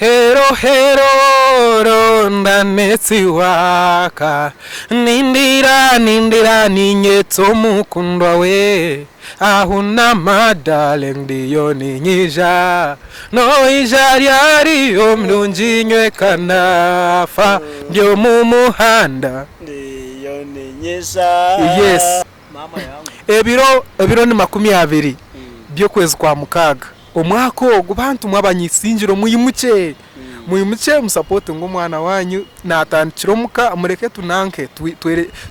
Hero hero ronda netsiwaka Nindira nindira ninyetsa omukundwa we Ahunama darling ndiyo ninyija Noija ryari omurungi nywe kanafa Ndi omu muhanda Ndiyo ninyija Yes Ebiro ebiro ni 20 by'okwezi kwa mukaaga Omwaka ogu bantu mwe abanyisingiro mwimukye, mwimukye musapotinge omwana wanyu natandikira omuka mureke tunanke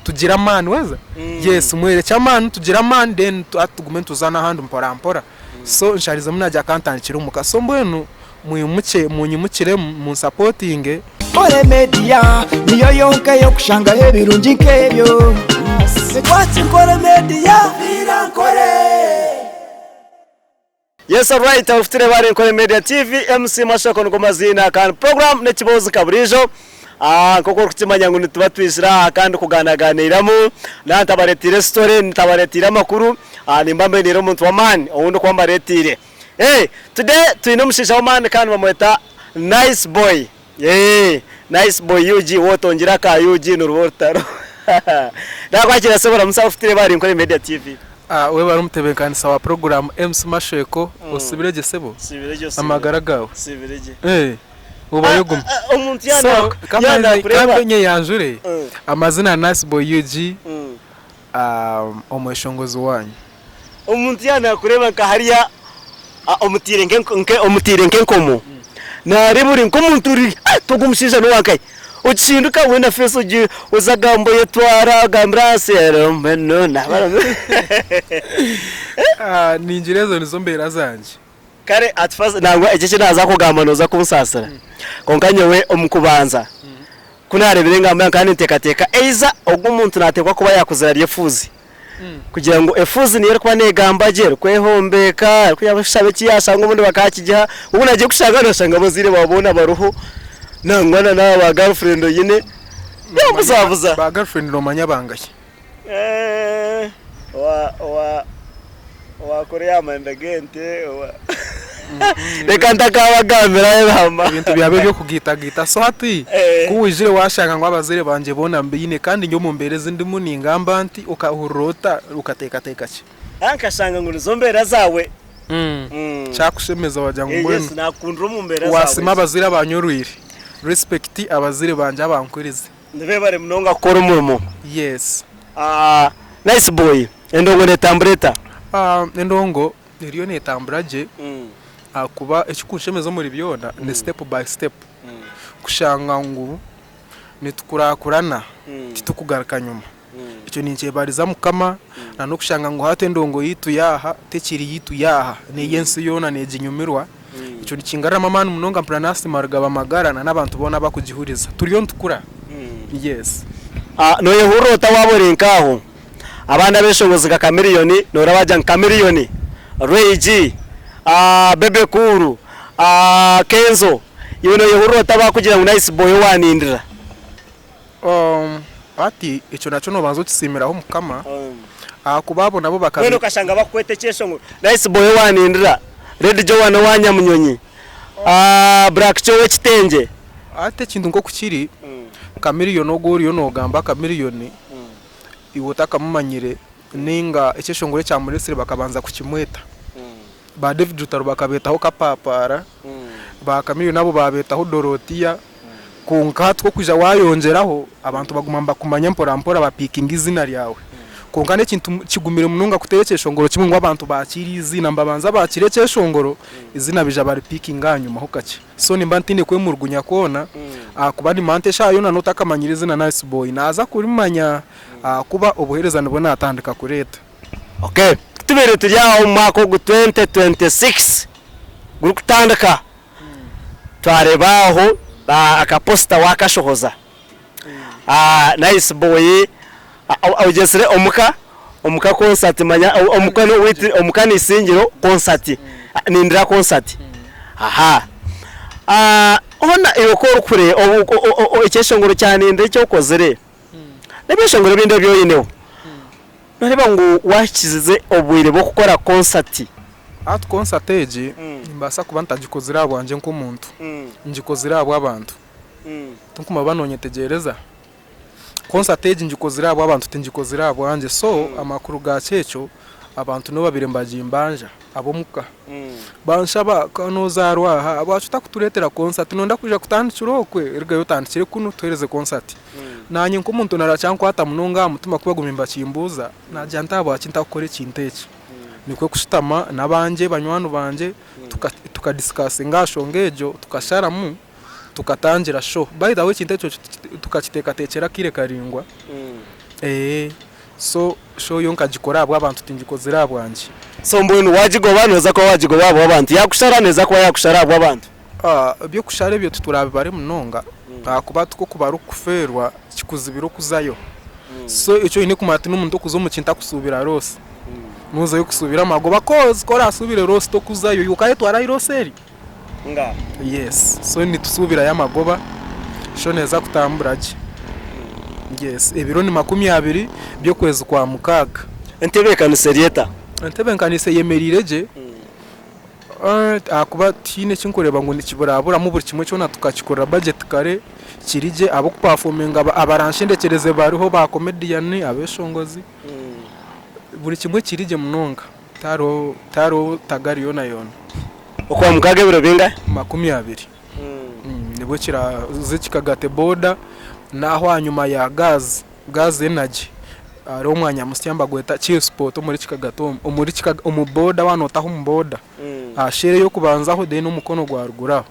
tugire amaani waza yes mwerekye amaani tugire amaani then hati tugume nituza nahandi mpora mpora so nsharizemu nagira kantandikire omuka so mbwenu mwimukye munyimukiremu munsapotinge. Nkore Media niyo yonka ey'okushangaho ebirungi nk'ebyo. Watch Nkore Media. Nkore. Yes alright orikutureeba ahari Nkore Media TV, MC Mashoko nigo maziina kandi program n'ekiboozi nka buriijo. Ah, nk'oku orikukimanya ngu nituba twizire aha kandi kugaanaganiiramu, naaba ntabareeteire story, ntabareeteire amakuru, ah, nimba mbeniire omuntu w'amaani ou ndikuba mbareeteire. Hey, today twine omushaija w'amaani kandi bamweta Nice Boy. Eeh, Nice Boy UG, waaba otongire aka UG niruba orutaro. Nakwakira sebo ramusa orikutureeba ahari Nkore Media TV. Webare omutebeekanisa wa puroguraamu MC Mashweko, osibire gye sebo? Amagara gaawe? Obayo guma. So kambe nyeyanjure, amazina Nice Boy UG, omweshongozi waanyu. Omuntu yaaba naakureeba nka hariya omutaire nk'enkomo, naareeba ori nk'omuntu ori ati ogu omushaija n'owa nkahi? Okihinduka weena feesi ogi oza agamba oyetwara ogambira ahansi mbwenu Ningira ezo nizo mbeera zangye. Kare at first nangwa eki eki naaza kugamba nooza kunsaasira kwonka nyowe omu kubanza ku naareebire engamba nkaba ninteekateeka either ogu omuntu naateekwa kuba yaakuzire ari efuuzi kugira ngu efuuzi niyo erikuba neegamba gye erikwehombeeka erikureeba kushaba eki yaashanga obundi bakaakigiha obu naagiye kushanga noshanga abazaire baawe boona bariho nangwa na n'aba ba girlfriend oine yambuzabuza. Ba girlfriend noomanya bangahi? Owa owa owakora ey'amahembe g'ente owa reka ntakabagambira ebihama. Ebintu byaba eby'okugaitagaita so hati ku waijire waashanga ngu abazaire bangye boona mbaine kandi ndi omu mbeera ezi ndimu ningamba nti okahurira ota okateekateeka ki? Haza nkashanga ngu nizo mbeera zaawe. Kyakushemeza wagira ngu mbwenu Yes naakukundira omu mbeera zaawe. waasiima abazaire abanyoroire. Respect abazaire bangye abankurize. Nibebare munonga kukora omurimo. Yes. Nice boy endongo netambura eta? Endongo eriyo netambura gye ahakuba ekikunshemeza omuri byona ni step by step kushanga ngu nitukurakurana titukugaruka nyuma ekyo ninkyebariza mukama na n'okushanga ngu hati endongo yaitu yaaha tekiri yaitu yaaha ney'ensi yoona neginyumirwa Ekyo nikingaruramu amaani munonga mpurira nasiima Rugaba Magara na n'abantu boona abakugihuriza. Turiyo nitukura. Yes. Noyehurira ota waaba ori nk'aho abandi abeshongozi nka Chameleone noreeba bagira ngu Chameleone, Ray G, Bebe Cool, Kenzo iwe noyehurira ota bakugira ngu Nice Boy owanindira? Hati ekyo nakyo nobanza okisiimiraho Mukama ahakuba abo nabo bakaba. Mbwenu okashanga bakukweta ekyeshongoro Nice Boy owanindira, Red Joan owa Nyamunyonyi, Black Joe ow'ekitengye. Hati ekintu nk'oku kiri, Chameleone ogu oriyo nogamba Chameleone iwe otakamumanyire ninga ekyeshongoro ekyamuretsire bakabanza kukimweta. Ba David Rutaro bakabeetaho Kapapaara, ba Chameleone abo baabeetaho Dorotia. Kwonka hati ku orikwija waayongyeraho, abantu baguma nibakumanya mpora mpora bapiikinga eiziina ryawe. Kwonka n'ekintu kigumire munonga kuteera ekyeshongoro kimwe ngu abantu baakiire eiziina. Nibabanza baakiira ekyeshongoro, eiziina baija baripiikinga ahanyima ho kakye. So nimba ntaine kwemurugunya kwona ahakuba nimba nti eshaaha yoona n'otakamanyire eiziina Nice Boy naaza kurimanya ahakuba obuheereza nibwo naatandika kureeta. Okay, tubaire turi aha omu mwaka ogu 2026 gurikutandika. Twareeba aho aka posita wakashohoza Nice boy ogyezire omuka omuka concert manya omuka omuka n'eisingiro concert nindira concert aha hoona iwe ku orikureeba ekyeshongoro kya nindira eki okozire n'ebyeshongoro ebindi ebi oineho nooreeba ngu waahikize obwire bw'okukora concert. Hati concert egi nimbaasa kuba ntagikozire ahabwangye nk'omuntu, ngikozire ahabw'abantu. Tinkumanya oba nonyetegyereza? Concert egi ngikozire ahabw'abantu tingikozire ahabwangye so amakuru gakyo ekyo abantu nibo babaire nibagimbanja ab'omuka banshaba ka nozaarwa aha ahabwaki otakutureetera concert noyenda kwija kutandikira okwe rugayo otandikire kunu tuheereze concert. Nanye nk'omuntu narakyankwata munonga aha mutima ku bagumire nibakimbuuza nagira nti ahabwaki ntakukora ekintu eki. Nikwo kushutama n'abangye banywani bangye tuka discussinga aha nshonga egyo tukasharamu. Tukatangira show. By the way ekintu ekyo tukakiteekateekyera akaire karaingwa. So show yo nkagikora ahabw'abantu tingikozire ahabwangye. So mbwenu waagigoba nooza kuba waagigoba ahabw'abantu, yaakushara neeza kuba yaakushara ahabw'abantu? Eby'okushara ebyo titurabibare munonga ahakuba tikwo kubara okufeerwa kikuzibira okuzayo. So eki oine kumanya ti n'omuntu okuza omu kintu akusuubira loss. Noozayo kusuubira amagoba coz ku oraasuubire loss tokuzayo iwe okayetwara ahi loss eri. Nga. Yes so nitusuubirayo amagoba show neeza kutambura gye yes ebiro ni 20 by'okwezi kwa mukaaga. Entebeekanisa eri eta? Entebeekanisa eyemereire gye ahakuba tihaine eki nkureeba ngu nikiburaburamu buri kimwe kyona tukakikorera budget kare kiri gye ab'okupafominga abaranshendekyereze bariho ba comedian abeshongozi buri kimwe kiri gye munonga tihariho tihariho tagari yoona yoona. Okwa mukaaga ebiro bingahi? 20. Nibwo kiraze kikagate boda naho ahanyuma ya gaz, gaz energy hariho omwanya musya nibagweta chill spot omuri kikagate omu, omuri kikaga omu boda waaba notaha omu boda aha share ey'okubanzaho then omukono gwa ruguru aho.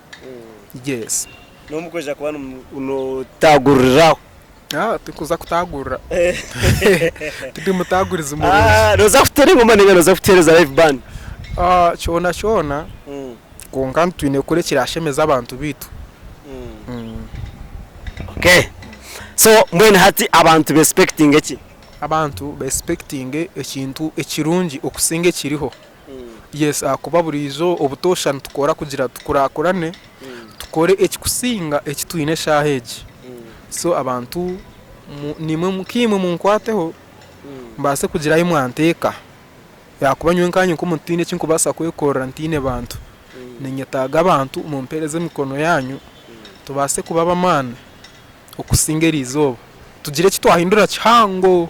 Yes. N'obu mukwija kuba notagurira aho? Tinkuza kutagurira. Tindi mutagurizi murungi. Noza kuteera engoma ninga noza kuteereza live band? Kyona kyona kwonka twine kukora ekirashemeza abantu baitu. Okay. So mbwenu hati abantu bespectinge ki? Abantu bespectinge ekintu ekirungi okusinga ekiriho. Yes ahakuba buriijo obutoosha nitukora kugira tukurakurane tukore ekikusinga eki twine eshaaha egi. So abantu nimwe nkaimwe munkwateho mbaase kugira ahi mwanteeka. Ahakuba nyowe nkanye nk'omuntu tihaine eki nkubaasa kwekorera ntaine bantu. Ninyetaaga abantu mumpeereze emikono yaanyu tubaase kuba ab'amaani okusinga eriizooba. Tugire eki twahindura kihango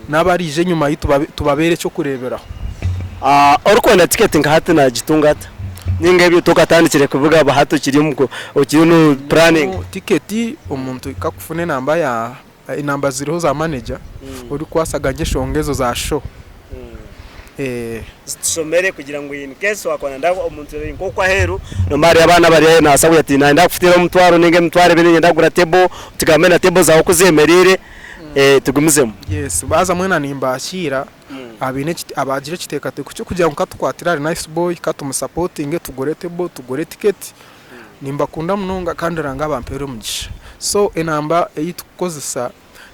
n'abariija enyima yaitu tubabeere eky'okureeberaho. Orikwenda tiketi nka hati nagitunga ata? Ninga ebyo tokatandikire kubigaba hati okiri omu okiriyo no puraninga? Tiketi omuntu kakufuna enamba ya enamba ziriho za manager orikukwasaganya enshonga ezo za show. Zitushomere kugira ngu in case wakuba noyenda omuntu ori nk'okwo aheeru nomba hariyo abaana abari aheeru nabaasa kugira ati nayenda kukuteera omutwaro ninga emitwaro ebiri niinyenda kugura table tugambe na table zaawe oku zemereire tugumizemu. Yes baaza mwena nimbakiira abaine abagira ekiteekateeko ky'okugira ngu katukwatire ahari Nice Boy katumusapotinge tugure table tugure ticket nimbakunda munonga kandi Ruhanga abampeere omugisha. So enamba ei tukukozesa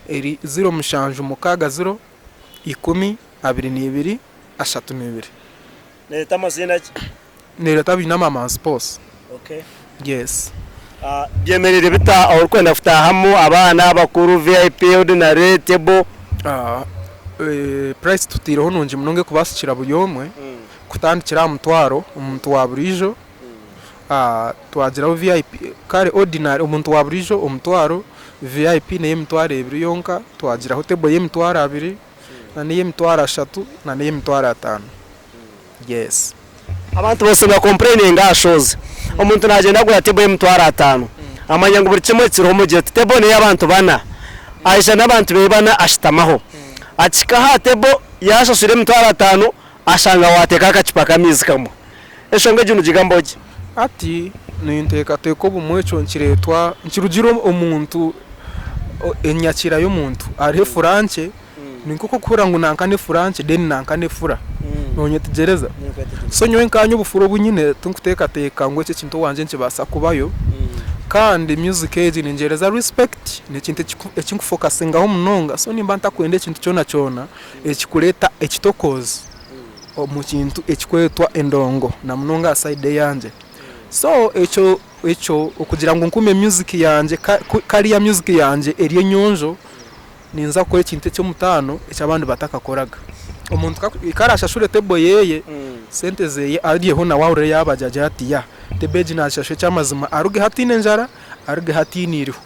eri ziro mushanju mukaaga ziro ikumi, 22, 32. Nereeta amaziina ki? Nereeta Biine Amamanzi Sports. Okay. Yes. Byemereire bita orikwenda kutaahamu abaana, abakuru, VIP, ordinary, table? Price tutaireho nungi munonga ekubasikira buri omwe kutandikira aha mutwaro omuntu wa buriijo Twagiraho VIP, kare ordinary omuntu wa buriijo omutwaro, VIP n'eyemitwaro ebiri yonka, twagiraho table y'emitwaro abiri, na n'eyemitwaro ashatu, na n'eyemitwaro ataano. Yes. Abantu bose niba complaininga aha shows. Omuntu nagyenda agura table y'emitwaro ataano, amanya ngu buri kimwe kiriho omugira oti table n'eyabantu bana, aija n'abantu beye bana ashutamaho. Akihika aha table yashashura emitwaro ataano, ashanga wateekaho akacupa k'amaizi kamwe. Enshonga egyo nigigambaho ki? Hati ninteekateeka obumwe ekyo nikireetwa, nikirugiirira omuntu, enyakira y'omuntu. Hariho efura nkye, ni nk'oku orikuhurira ngu nanka n'efura nkye then nanka n'efura. Noonyetegyereza? So nyowe nkaanye obufura obu nyine tinkuteekateeka ngu eki ekintu owangye nikibaasa kubayo. Kandi music egi ningyehereza respect, n'ekintu eki nkufokasingaho munonga. So nimba ntakwenda ekintu kyona kyona ekikureeta ekitokoozi. omu kintu ekikwetwa endongo na munonga aha sayidi eyangye. So ekyo ekyo okugira ngu nkuume music yangye kariya music yangye eri enyonjo, ninza kukora ekintu eky'omutaano eki abandi batakakoraga. Omuntu ku arashashure table yeye. Sente zeye aryeho nawe ahurire yaaba gye agire ati ya Tebe egi naashashura eky'amazima arugeho ataine njara, arugeho ataine iriho.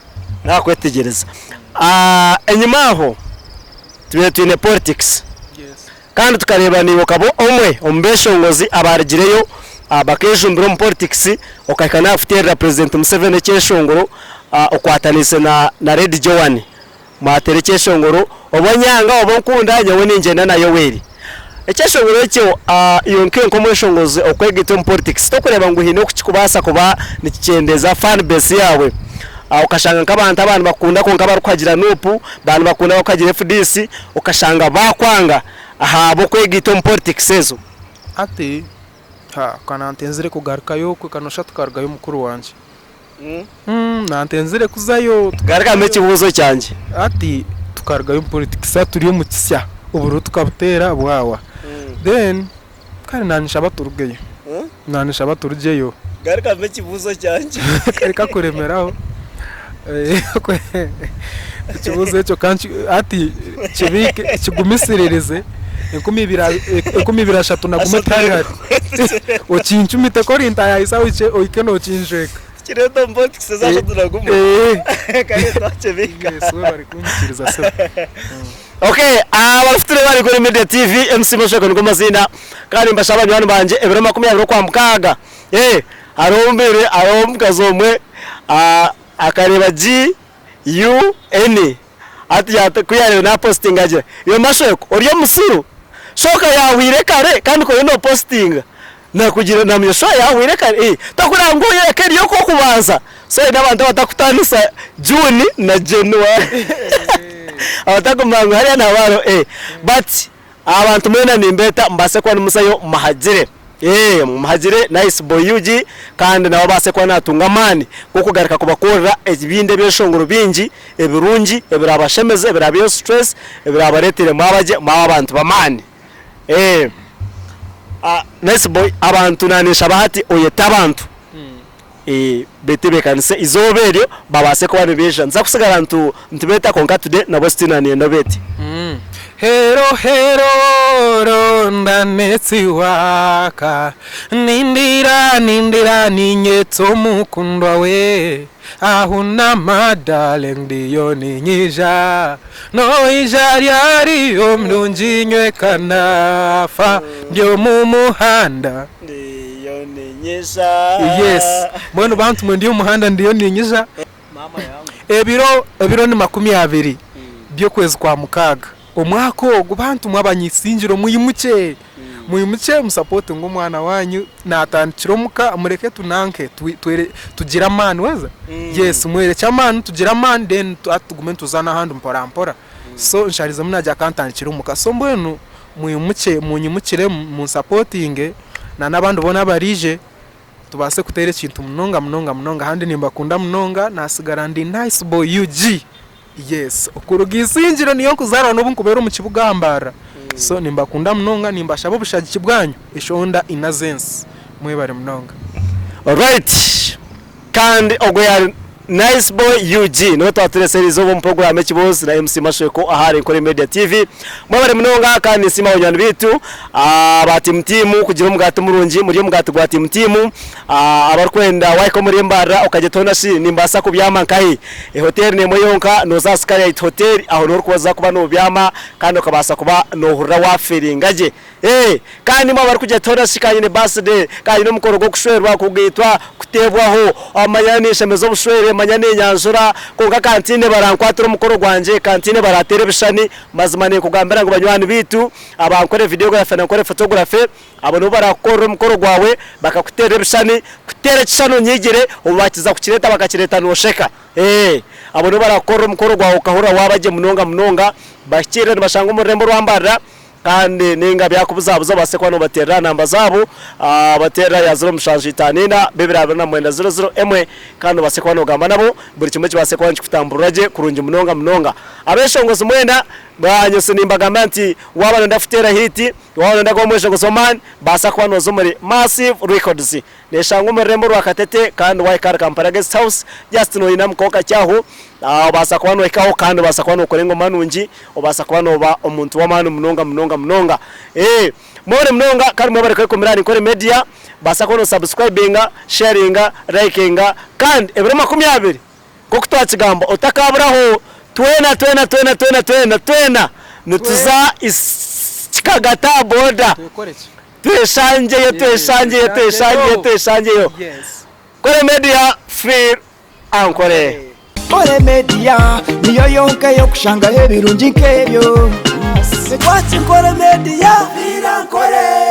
Naakwetegyereza. Enyima aho tubaire twine politics kandi tukareeba naiwe okaba omwe omu beshongozi abaarugireyo bakeejumbira omu politics okahika n'aha kuteerera President Museveni ekyeshongoro okwataniise na Lady Joan mwateera ekyeshongoro oba onyanga oba onkunda nyowe ningyenda na Yoweri. Ekyeshongoro ekyo iwe nk'omweshongozi okwegaita omu politics tokureeba ngu haine oku kirikubaasa kuba nikikyendeeza fan base yaawe? Okashanga nk'abantu aba nibakukunda kwonka barikuhagira Nup, ba nibakukunda barikuhagira FDC, okashanga baakwanga ahabw'okwegaita omu politics ezo. Hati ha ka nantenzire kugarukayo okwe ka noshusha tukarugayo mukuru wangye. Nantenzire kuzayo. Garukamu ekibuuzo kyangye. Hati tukarugayo omu politics hati turi omu kisya obururu tukabuteera bwawa then kare nanshaba turugeyo nanshaba turugyeyo. Garukamu ekibuuzo kyangye. Reka kuremeraho ekibuuzo ekyo hati kibiike kigumisiririze 2031 tihari hare okincumite ku orintayayisa ohike nokinjweka. Tukireeta omu politics eza 31 kare twakibiika. Yes webare kunyikiriza sebo. Okay, abarikutureeba ahari Nkore Media TV, MC Mashoko nigo maziina kandi nimbashaba banywani bangye ebiro 20 Okwamukaaga hariho omubeire hariho omukazi omwe akareeba GUN hati ku yaareeba naapositinga agira iwe Mashoko ori omusiru shoka yaahwire kare kandi ku oriyo noopositinga Nakugira namanya shuwa yahwire kare eh tokureba ngu eka eri okw'okubanza so haine abantu abatakutaanisa June na January abatakumanya ngu hariya nihaba hariho eh but abantu mwena nimbeeta mubaase kuba nimuzayo muhagire eh muhagire Nice Boy Ug kandi nawe abaase kuba natunga amaani g'okugaruka kubakorera ebindi ebyeshongoro bingi ebirungi ebirabashemeze ebirabiiheho stress ebirabareetere mwaba gye mwaba abantu b'amaani. Eh, ah, nice boy abantu naninshaba hati oyete abantu eh, betebekanise izooba eryo babaase kuba nibaija nza kusigara ntu nitubeeta kwonka today nabwo still naninyenda obeete. Hero hero ronda netsiwaka nindira nindira ninyetsa omukundwa we Ahunama darling ndiyo ninyija Noija ryari omurungi nyowe kanafa ndi omu muhanda Ndiyo ninyija. Yes mbwenu bantu mwe ndi omu muhanda ndiyo ninyija Ebiro ebiro ni 20 by'okwezi kwa mukaaga Omwaka ogu bantu mwe abanyisingiro mwimukye mwimukye musapotinge omwana wanyu natandikira omuka mureke tunanke tugire amaani weeza yes mwerekye amaani tugire amaani then hati tugume nituza n'ahandi mpora mpora so nsharizemu nagira kantandikire omuka so mbwenu mwimukye munyimukire munsapotinge na n'abandi boona abaraije tubaase kuteera ekintu munonga munonga munonga ahandi nimbakunda munonga nasigara ndi nice boy UG. Yes okuruga Isingiro niyo nkuzaarwa n'obu nkubeera omu kibuga aha Mbarara so nimbakunda munonga nimbashaba obushagiki bwanyu eshonda ina z'ensi mwebare munonga. Alright kandi ogwo yari Nice Boy UG niwe twatureese erizooba omu program Ekiboozi na MC Mashweko ahari Nkore Media TV. Mwebare munonga kandi ninsiima banywani baitu aba Team Team kugira omugaati murungi murye omugaati gwa Team Team. Abarikwenda wahika omuri Mbarara okagyeta hoona shi nimbaasa kubyama nkahi? Ehoteeri n'emwe yonka, nooza aha Skylight Hotel aho niho orikuza kuba noobyama kandi okabaasa kuba noohurira waafiiringa gye. Kandi imwe abarikugira hoona shi ka nyine birthday, ka nyine omukoro gw'okushwerwa, kugaitwa, kuteebwaho, manya ninshemeza obushwere, manya ninyanjura, kwonka ka ntiine barankwatira omukoro gwangye, ka ntiine barateera ebishushani, mazima ninkugambira ngu banywani baitu aba Nkore Videography na Nkore Photography, Abo nibo baraakukorera omukoro gwawe, bakakuteerera ebishushani, kuteera ekishushani onyiigire, obu baakiza kukireeta bakakireeta noosheka. Ee, abo nibo baraakukorera omukoro gwawe okahurira waaba gye munonga munonga. Bahikiirire nibashangwa omu rurembo rwa Mbarara kandi nainga byakubuzabuza obaase kuba noobateerera aha namba zaabo, bateerere aha ya ziro mushanju itaano ina, bibiri abiri na mwenda ziro ziro emwe kandi obaase kuba noogamba nabo buri kimwe kibaase kuba nikikutamburira gye kurungi munonga munonga. Abeeshongozi mwena, nyowe nimbagambira nti waaba nooyenda kuteera hiiti, Waaba nooyenda kuba omweshongozi w'amaani, baasa kuba nooza omuri Massive Records. Neshangwa omu rurembo rwa Katete kandi wahika ahari Kampala Guest House just noyinamukaho kakye aho obaasa kuba nohikaho kandi obaasa kuba nokora engoma nungi obaasa kuba noba omuntu w'amaani munonga munonga munonga. Mwebare munonga kandi mwebare kwekumira ahari Nkore Media baasa kuba no subscribinga, sharinga, likinga kandi ebiro 20 nk'oku twakigamba otakaburaho twena twena twena twena twena twena nituza Kikagata aha boda. Tweshangyeyo tweshangyeyo tweshangyeyo tweshangyeyo Nkore Media Free Ankore. Nkore Media niyo yonka eyokushangaho ebirungi nk'ebyo. Twaki Nkore Media, Ankore.